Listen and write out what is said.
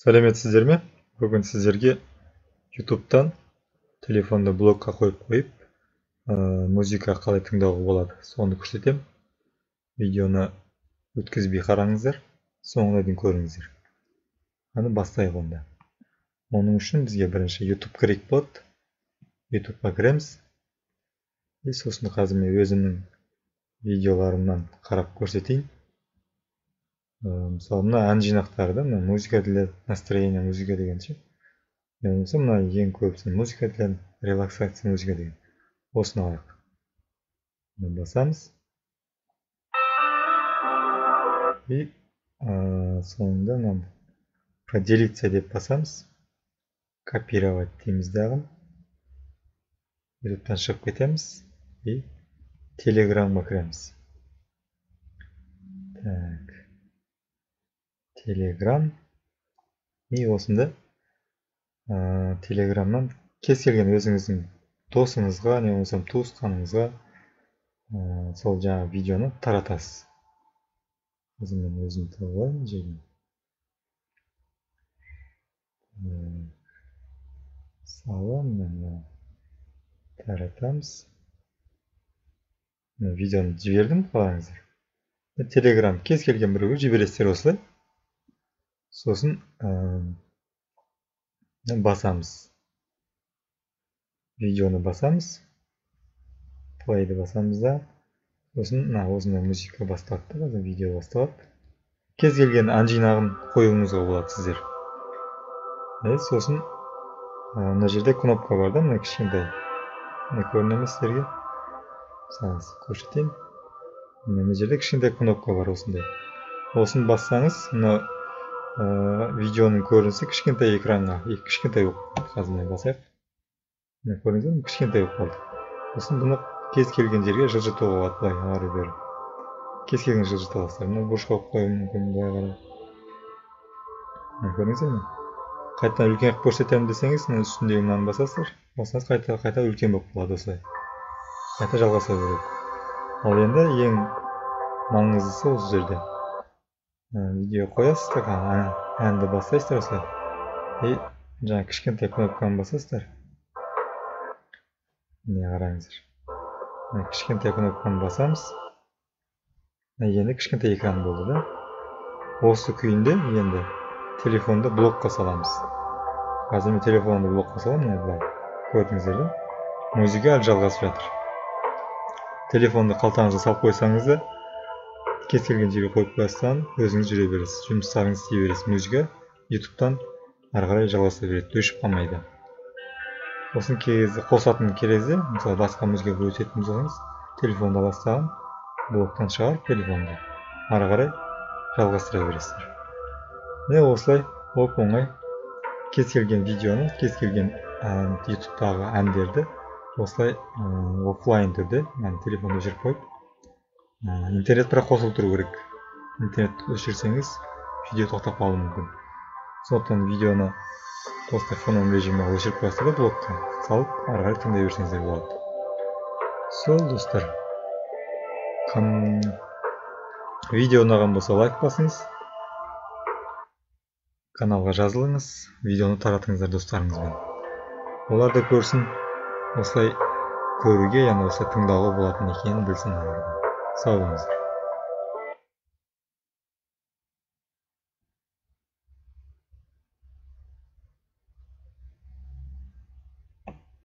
Сәлеметсіздер ме? Бүгін сіздерге YouTube'тан телефонды блокқа қойып қойып, музыка қалай тыңдауға болады, соны көрсетемін. Видеоны өткізбей қараңыздар, соңына дейін көріңіздер. Аны бастайық онда. Оның үшін бізге бірінші YouTube керек болады. YouTube'ға кіреміз. И сосын қазір мен өзімнің видеоларымнан қарап көрсетейін. Мысалы, мына ән жинақтары да, мына музыка для настроения, музыка деген ше. Болмаса мына ең көбісі музыка для релаксация, музыка деген. Осыны алайық. Басамыз. И соңында мына поделиться деп басамыз. Копировать дейміз дағы. YouTube'тан шығып кетеміз и Телеграмға кіреміз. Так. Телеграм. И осында Телеграмнан кез келген өзіңіздің досыңызға, не болмаса туысқаныңызға сол жаңа видеоны таратасыз. Қазір мен өзім тауып алайын жерін. Мысалы, мына таратамыз. Мына видеоны жібердім, қараңыздар. Телеграм кез келген біреуге жібересіздер осылай. Сосын басамыз. Видеоны басамыз. Play'ді басамыз да. Сосын мына осындай музыка басталады да, қазір видео басталады. Кез келген ән жинағын қоюыңызға болады сіздер. Сосын мына жерде кнопка бар да, мына кішкентай. Мына көріне ме сіздерге? Мысалы, көрсетейін. Мына жерде кішкентай кнопка бар осындай. Осыны бассаңыз, мына видеоның көрінісі кішкентай экранға, кішкентай болып қалды. Қазір мына басайық. Мына көрдіңіздер ме? Кішкентай болып қалды. Сосын бұны кез келген жерге жылжытуға болады, былай ары бері. Кез келген жылжыта аласыздар. Мына бұрышқа қою мүмкін, былай қарай. Мына көрдіңіздер ме? Қайтадан үлкен қылып көрсетемін десеңіз, мына үстіндегі мынаны басасыздар. Бассаңыз қайта үлкен болып қалады осылай. Қайта жалғаса береді. Ал енді ең маңыздысы осы жерде. Видео қоясыздар, әнді бастайсыздар осылай. И жаңа кішкентай кнопканы басасыздар. Міне қараңыздар. Мына кішкентай кнопканы басамыз. Енді кішкентай экран болды да. Осы күйінде енді телефонды блокқа саламыз. Қазір мен телефонды блокқа саламын, міне былай. Көрдіңіздер да? Музыка әлі жалғасып жатыр. Телефонды қалтаңызға салып қойсаңыз да, кез келген жерге қойып қойсаң, өзіңіз жүре бересіз, жұмыстарыңызды істей бересіз. Музыка YouTube'тан ары қарай жалғаса береді, өшіп қалмайды. Сосын кезде қосатын кезде, мысалы басқа музыка өтетін болсаңыз, телефонды аласыз, блоктан шығарып телефонды ары қарай жалғастыра бересіздер. Міне осылай оп-оңай кез келген видеоны, кез келген YouTube'тағы әндерді осылай офлайн түрде, яғни телефонды өшіріп қойып, интернет бірақ қосылып тұру керек. Интернет өшірсеңіз, видео тоқтап қалуы мүмкін. Сондықтан видеоны осылай фоновый режимге өшіріп қоясыздар да, блокқа салып ары қарай тыңдай берсеңіздер болады. Сол достар, видео ұнаған болса лайк басыңыз, каналға жазылыңыз, видеоны таратыңыздар достарыңызбен. Олар да көрсін, осылай көруге, яғни осылай тыңдауға болатын екенін білсін олар да. Сау болыңыздар.